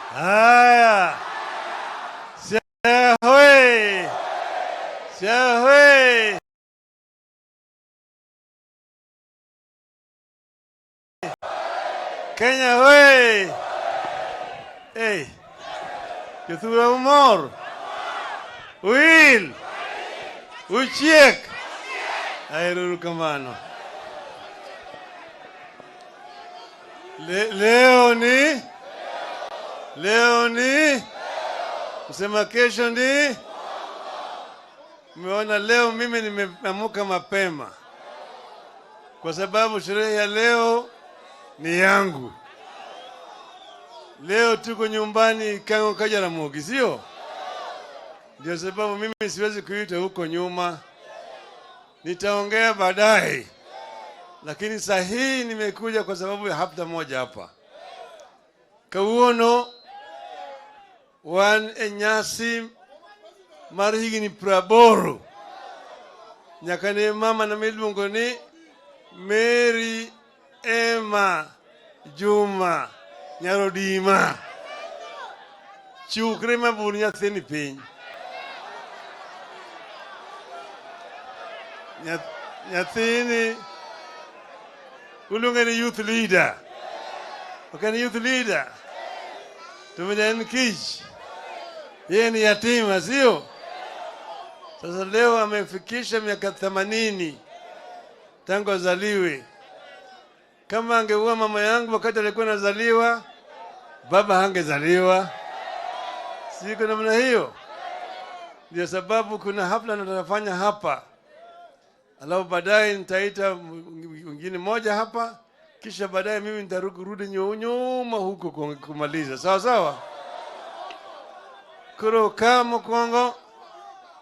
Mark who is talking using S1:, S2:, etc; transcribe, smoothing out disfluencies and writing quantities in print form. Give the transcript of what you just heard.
S1: Haya, Siaya hoye! Siaya hoye! Kenya hoye! Hey, jothurwa umor? Uil? Uchiek? Erokamano. Leo ni kusema kesho ni umeona. Leo mimi nimeamuka mapema kwa sababu sherehe ya leo ni yangu. Leo tuko nyumbani Kang'o ka Jaramogi, sio? Ndio sababu mimi siwezi kuita huko nyuma, nitaongea baadaye, lakini saa hii nimekuja kwa sababu ya hafla moja hapa. Kawuono wan e nyasi mar higni 80 nyaka ne mama na miluongo ni Mary Emma Juma Nyarodima chukre mabur nyathini piny. Nyathini uluonge ni youth leader. Ok en youth leader? To bende en kich. Yeye ni yatima, sio? Sasa leo amefikisha miaka 80 tangu azaliwe. Kama angekuwa mama yangu wakati alikuwa anazaliwa, baba hangezaliwa. Siko namna hiyo. Ndio sababu kuna hafla natafanya hapa, alafu baadaye nitaita mwingine moja hapa, kisha baadaye mimi nitarudi nyuma huko kumaliza. Sawa sawa. Koro ka mokwongo